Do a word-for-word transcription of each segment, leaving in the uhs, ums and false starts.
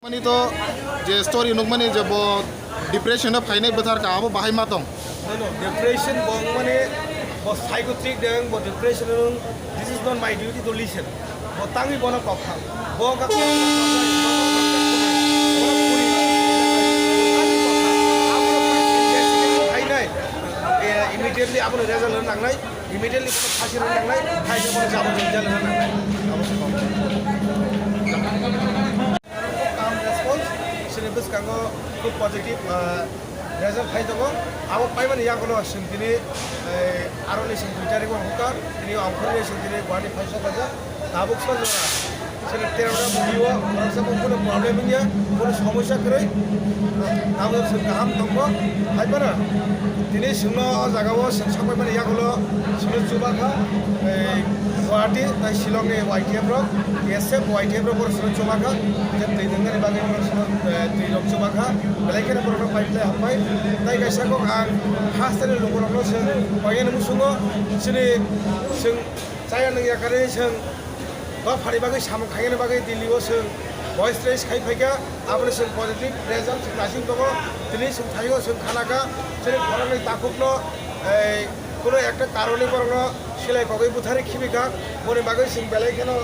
Mani to je story nukmani je bo depression o phainai bwthar ka abo bahai ma tong. No, no, depression bo wngmani bo psychotic deng, bo depression wng, "This is not my duty to listen." Bo tangwi bono kok kha. Bo ka phainai, eh, immediately abono result rw nangnai, immediately bono phasi rw nangnai, phaisa bono jabo jabo jalo rw nangnai. Abo se kok. Calm response, chini bwskango khub positive, ah, result phai tongo. Abo paimani yagulo chwng tini, eh, aroni chwng dui tarikh o hokha, tini ongkhorni chwng tini Guwahati phai sok kha. Tabuk sor jora chini terota bwtwi o khoroksa bo kuno problem wngya, kuno somosya kwrwi. Tabuk chwng kaham tongo. Hai phano tini chwngno o jaga o chwng sok paimani yagulo chwngno chuba kha, eh, Guwahati tai Shillong ni Y T F rok, S F Y T F rok bono chwngno chuba kha. Twi nwngnani bagwi bono chwngno, eh, twi rok chuba kha. Belai kheno borokno pipeline hambai. Tai kaisa kok ang hasteni lukurokno chwng koyani musungo chini chwng chaya nungya karwi chwng dophani bagwi samung khainani bagwi Delhi o chwng voice raise khai phaikha. Aboni chwng positive result chwng naising tongo. Tini chwng thaio chwng khanakha chini khoroknwi takhukno, ei, kuno ekta karoni borokno silai kogwi butharwi khibikha. Boni bagwi chwng belai kheno,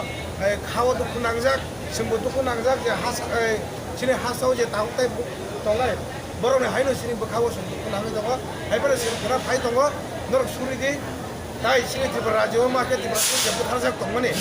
ei, khao dukhu nangjak, chwngbo dukhu nangjak je hasa, ei, chini hasao je takhuk tai bu-, tongnai borokni haino chini bwkhao chwng dukhu nangwi tongo. Hai phano chwng khna phai tongo, norok suri di. Tai chini Tripura rajyo ma khe Tripura je butharjak tongmani,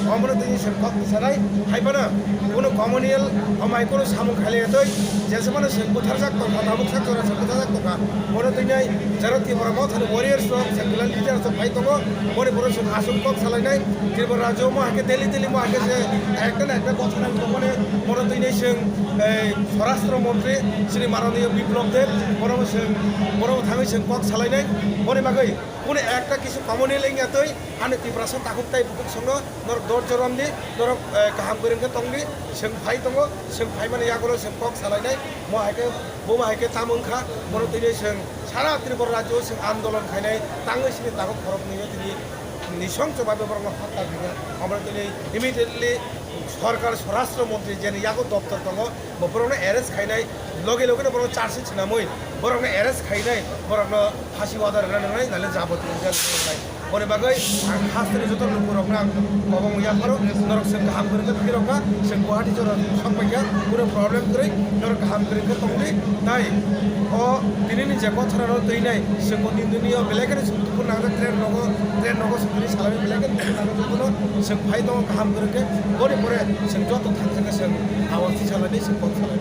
omono tini chwng kok bwsanai. Hai phano kuno communal amai kuno samung khailai twi jesa phano chwng butharjak tongkha, tabuk sak jora chwng butharjak tongkha. Mono twi nai jara Tripura mothani warriors rok, secular leaders rok phai tongo. Boni borok chwng aswk kok salainai. Tripura rajyo ma khe daily daily ma khe je ekta na ekta kok sanai tongmani. Mono twi nai chwng, eh, Swarashtra Montri Shri Mananiya Biplab Deb, borok chwng, borok thangwi chwng kok salainai. Boni bagwi Kunu ekta kisu communal wngya twi, ani Tiprasa takhuk tai bukhuk songno norok dor jorom di, norok, eh, kaham kwrwng khe tong di, chwng phai tongo, chwng phaimani yagulo chwng kok salainai, mo hai khe, bo ma hai khe tamo wngkha, bono twi chwng sara Tripura rajyo chwng andolon khainai, tangwi sini takhuk khorok nwi tini nisong choba borokno hotya khainai, omo tini immediately Sorkar Swarashtra Montri jeni yago doptor tongo, bo borokno arrest khainai, loge loge no borokno charge sheet swnamwi borokno arrest khainai, borokno phasi order rwna nangnai, nale jaboti jail rwnai. Boni bagwi ang hasteni joto lukurokno ang kobong yapharo, norok chwng kaham kwrwngkhe phirokha, chwng Guwahati jora sokpaikha, kunu problem kwrwi, norok kaham kwrwngkhe tongdi, tai o tinini je kothorano twinai, chwng o ninduniyo belai kheno chwng Dukhu nangjak train rogo, train rogo songwini salai belai khe dukhu nangjak jotono chwng phai tongo kaham kwrwng khe. Boni pore chwng joto thangsa khe chwng awas salai chwng kok salai.